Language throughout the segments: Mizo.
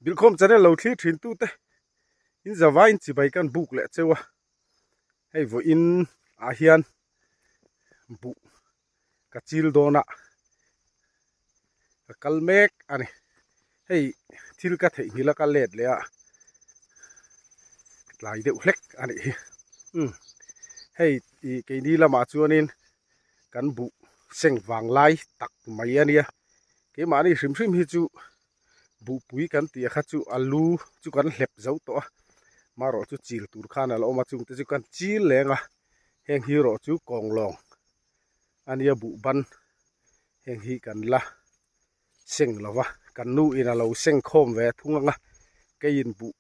Bilkhawm channel lo thlir thin tute in zavai in chibai kan buk leh cheu a, hei vawiin ah hian buh ka chil dawn a ka kal mek a ni hei thil ka theihnghilh a ka let leh a tlai deuh hlek a nih hi umm hei ih keini lamah chuanin kan buh seng vang lai tak mai a nia keimahni hrim hrim hi chu buhpui kan tih a kha chu a lu chu kan hlep zo tawh a marawh chu chil tur khan a la awm a chungte chu kan chil leng a heng hi erawh chu kawnglawng a nia buh ban heng hi kan la seng lo va kan nu in a lo seng khawm ve thung ang a keiin buh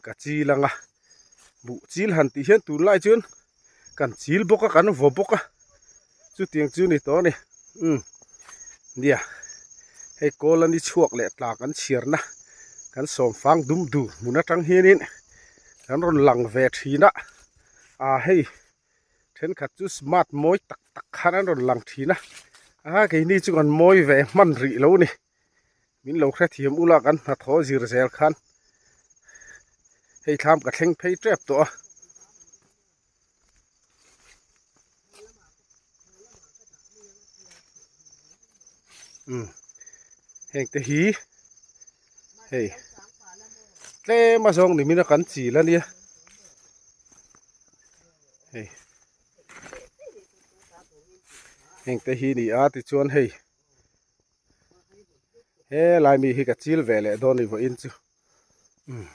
ka chil ang a buh chil han tih hian tunlai chuan kan chil bawk a kan vaw bawk a chutiang chu ni tawh a ni umm nia hei kawl a ni chhuak leh tla kan chhiarna kan sawmfang dum dur hmun atang hianin kan rawn lang ve thin a ah hei thenkhat chu smart mawi tak tak khan an rawn lang thin a a keini chu kan mawi ve hman rih lo a ni min lo hrethiam ula kan hnathawh zir zel khan hei thlam ka thleng phei tep tawh a. Umm heng te hi hei tlem a zawng ni min a kan chil a nia hei heng te hi ni a tichuan hei he lai mi hi ka chil ve leh dawn ni vawiin chu umm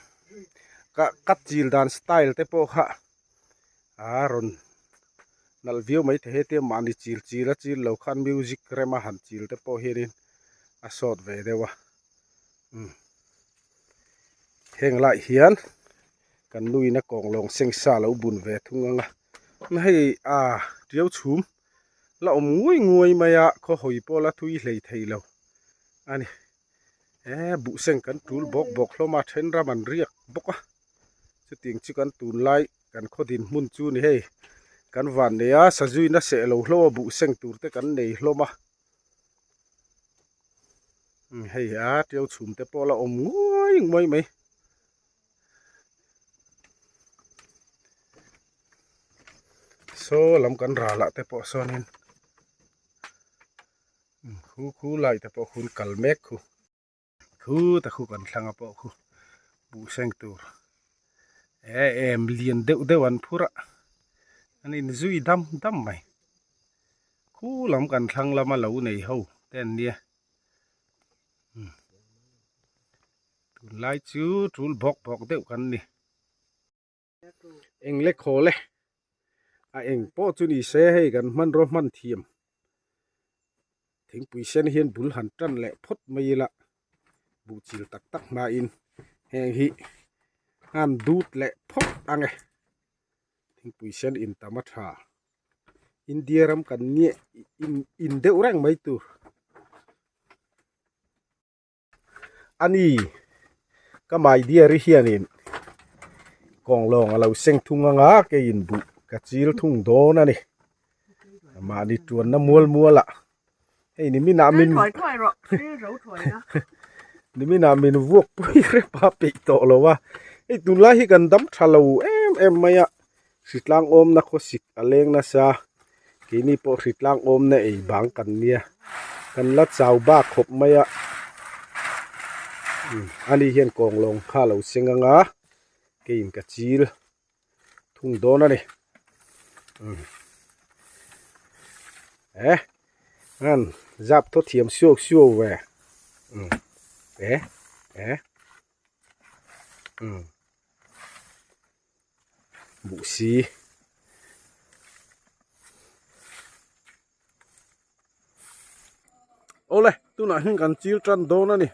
ka ka chil dan style te pawh kha a rawn nalh viau mai thei hetia mahni chil chil a chil lo khan music rem a han chil te pawh hianin a sawt ve deuh a umm heng laiah hian kan nuin a kawnglawng seng sa lo bun ve thung ang a hei a tiau chhum la awm nguai nguai mai a khaw hawi pawh la thui hlei thei lo a ni he buh seng kan tul bawk bawk hlawm a then ram an riak bawk a chutiang chu kan tunlai kan khaw dinhmun chu ni hei kan van nei a sazuina seh lo hlauh a buh seng tur te kan nei hlawm a hei a tiau chhum te pawh la awm nguai nguai mai. Saw lam kan ral ah te pawh sawnin khu khu lai te pawh khun kal mek khu khu ta khu kan thlang a pawh khu buh seng tur e em lian deuh deuh an phur a an in zui dam dam mai khu lam kan thlang lama lo nei ho te an nia. Tunlai chu tul bawk bawk deuh kan ni. Eng le khawl e. A eng pawh chu ni se hei kan hmanraw hman thiam. Thingpui sen hian bul han tan leh phawt mai ila buh chil tak tak hmain heng hi han dut leh phawt ang e. Thingpui sen in tam a tha. India ram kan nia in deuh reng mai tur. A ni ka my dear-i hianin kawnglawng a lo seng thung ang a keiin buh ka chil thung dawn a ni mahni tuanna mual mual ah hei ni minah min ni minah min vuak pui rep a peih tawh lo a hei tunlai hi kan dam tha lo em em mai a hritlang awmna khawsik a leng nasa keini pawh hritlang awmna ei bang kan nia kan la chau bak khawp mai a ani hian kawnglawng kha a lo seng ang a keiin ka chil thung dawn a ni eh an zap thaw thiam suau suau ve eh eh buh si. Awle tunah hian kan chil tan dawn a ni.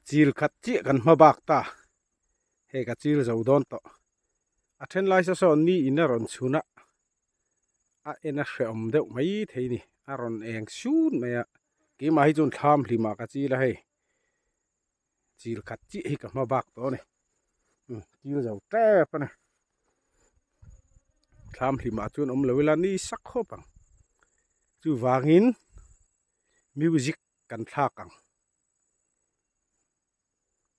Chil khat chiah kan hma bak ta hei ka chil zo dawn tawh a then lai saw sawn ni in a rawn chhun a a en a hrehawm deuh mai thei ni a rawn eng sun mai a keimah hi chuan thlam hlim ah ka chil a hei chil khat chiah hi ka hma bak tawh a ni chil zo tep a ni thlam hlim ah chuan awm lo ila ni sak khawp ang chuvangin music kan thlak ang.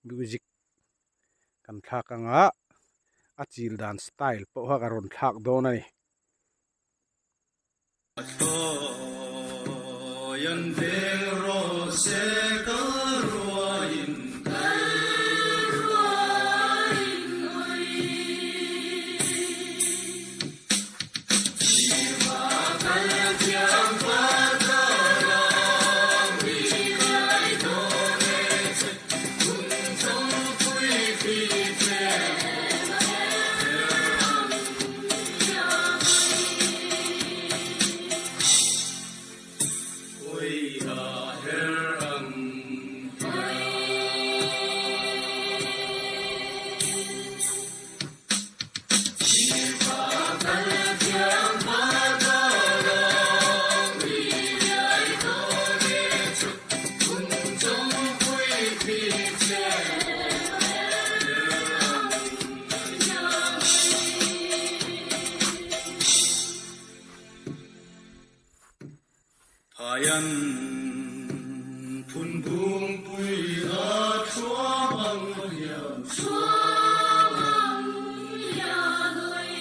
Music kan thlak anga a chil dan style pawh kha ka rawn thlak dawn a ni. Phaian phun bungpui a thuam ang hian. Thuam ang hian oi.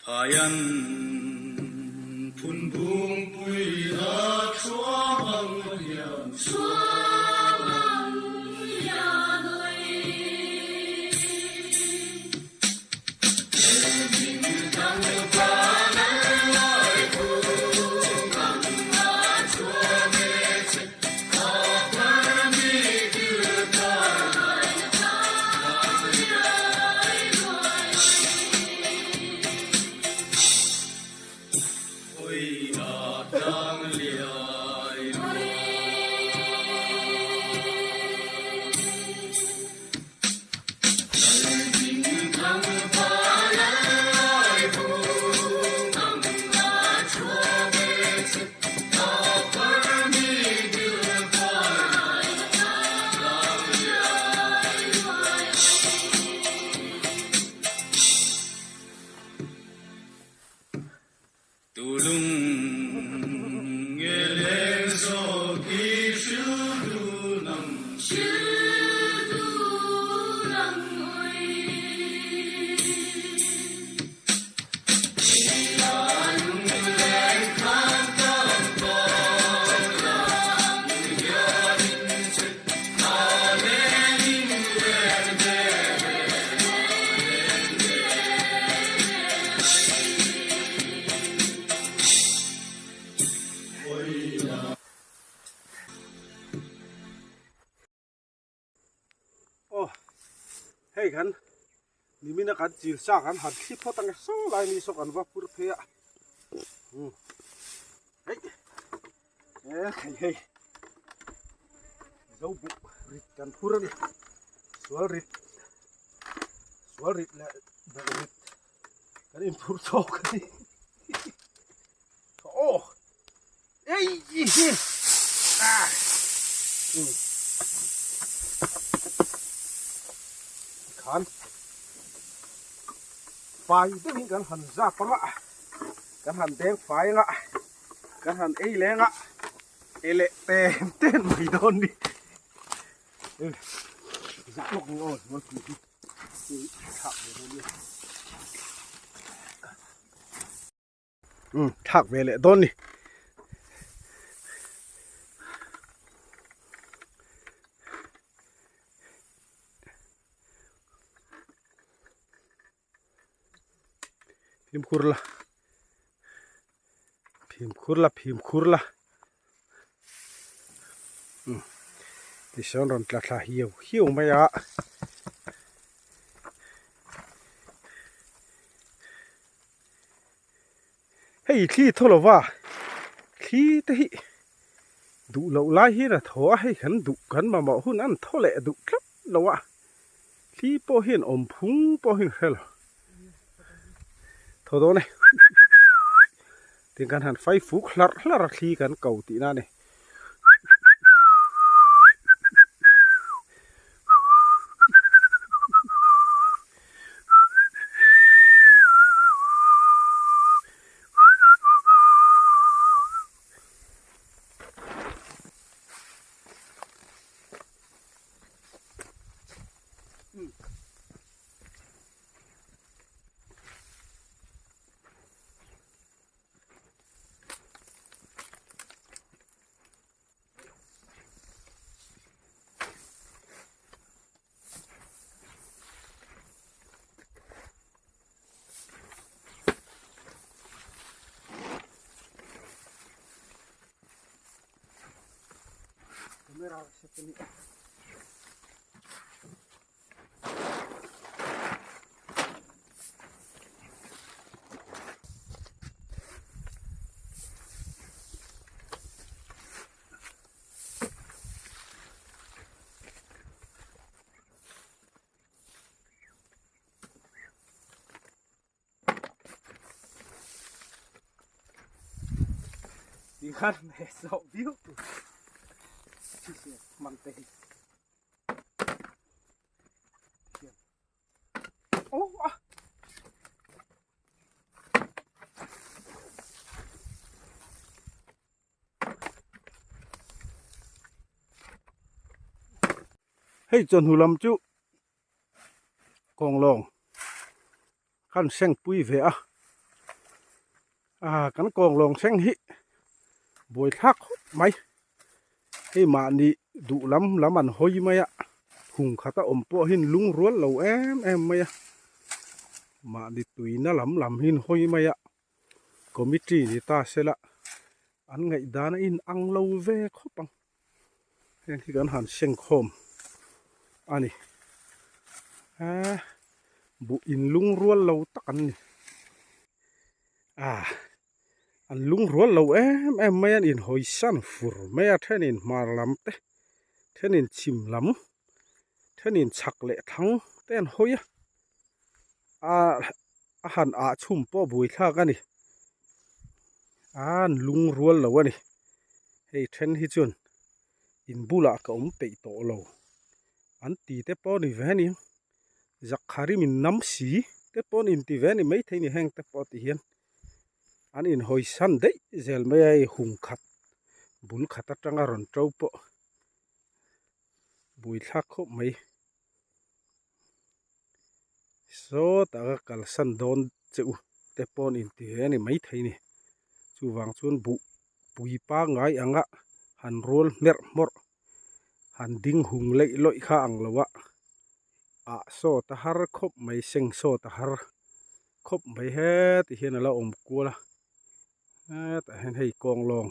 Phaian phun bungpui a thuam ang hian. Thuam ang hian oi. Tulung nge leng zawk i hril dun ang. Hril dun ang ui. Aw hei kan nimina kan chil sa kan han thli phawt ang e saw lai ni saw kan va phur phei a um hei e hei zo buk rit kan phur a ni sual rit sual rit leh buk rit kan inphur chawk a ni aw ei hi ah um khan fai deuhin kan han zap anga kan han deng fai anga kan han ei leng a. E leh ten ten mai dawn ni. Zah lawk ang aw zual pui hi. Thlak ve dawn ni. Um thlak ve leh dawn ni. Fimkhur la fimkhur la fimkhur la um tisawn rawn tla thla hiau hiau mai a. Hei thli thaw lova thli te hi duh loh lai hian a thaw a hei kan duh kan mamawh hun an thaw leh duh tlat lo a thli pawh hian awm phung pawh hi hre lo thaw dawn e tin kan han fai fuk hlarh hlarh a thli kan ko tihna a ni. Tikhan he zawh viau tur mang te hi. Oh, ah. Hei chawhnu lam chu kawnglawng kan seng pui ve a ah kan kawnglawng seng hi buaithlak khawp mai hei mahni duh lam lam an hawi mai a hung khat a awm pawh hian lung rual lo em em mai a mahni tuina lam lam hi an hawi mai a. Committee ni ta sela an ngaihdan a in ang lo ve khawp ang heng hi kan han seng khawm a ni eh buh in lung rual lo tak an ni ah an lung rual lo em em mai an inhawi san fur mai a thenin hmar lam te thenin chhim lam thenin chhak leh thlang te an hawi a ah a han ah chhum pawh bui thlak a ni an lung rual lo a ni hei then hi chuan in bulah ka awm peih tawh lo an ti te pawh a ni ve a ni zakhari min nam si te pawh an inti ve a ni maithei a ni heng te pawh ti hian an inhawi san daih zel mai a hei hung khat bul khat atanga rawn to pawh bui thlak khawp mai. Sawtah ka kalsan dawn che u te pawh in ti ve a ni maithei a ni. Chuvang chuan buh pui pangngai anga han rual hmerh hmawrh han ding hung leih lawih kha ang lo a, ah sawt a har khawp mai seng sawt a har khawp mai heti hian a la awm kual a hetah hian hei kawng lawng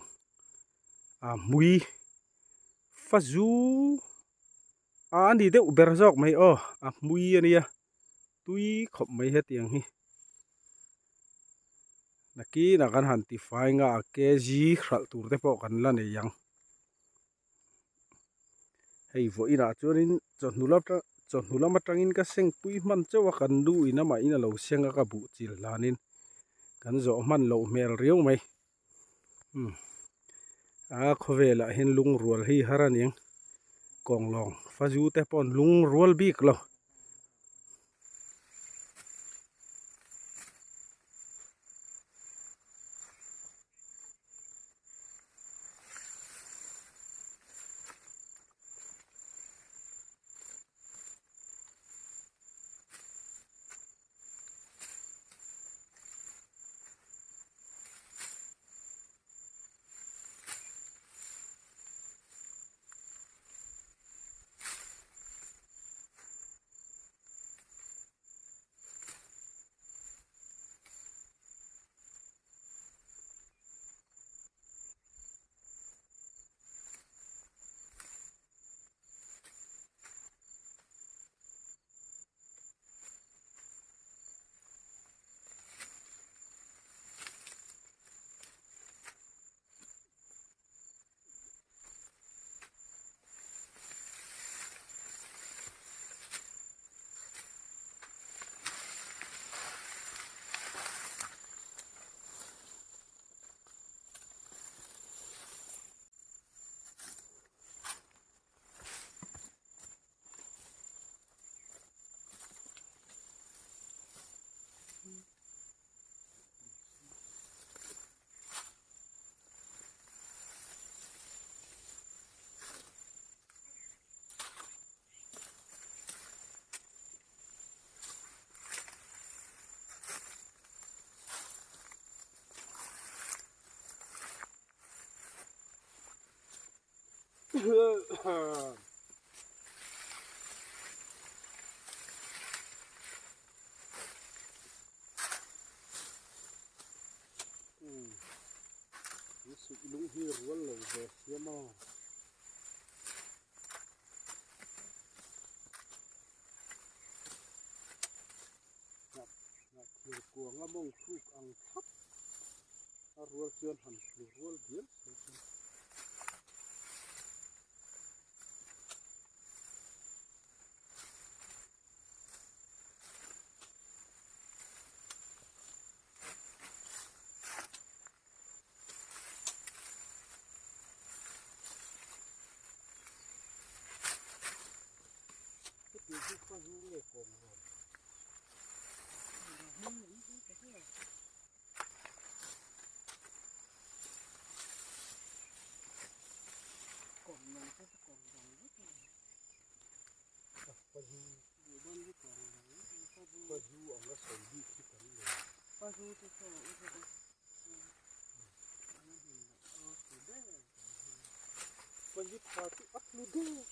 a hmui fa zu. A ani deuh ber zawk mai aw a hmui a nia tui khawp mai hetiang hi nakinah kan han ti fai nga a kg hralh tur te pawh kan la nei ang hei vawiinah chuanin chawhnu lam chawhnu lam atangin ka seng pui hman chauh a kan nu in amahin a lo seng a ka buh chil hlanin kan zawh hman loh hmel riau mai. Umm a khawvelah hian lungrual hi har a niang kawnglawng fazu te pawh an lungrual bik lo. Suih lung hi rual lo ve sia maw. Hnah thir kuanga mawng thluk ang thlap a rual chuan han tlu rual dial se chuan. Hetiang hi khaw zu nge kawng rawn? Pazu anga sawi bik hi kan nei. Pazu chu saw u bawk a. Pazu tha chu a tlu deuh.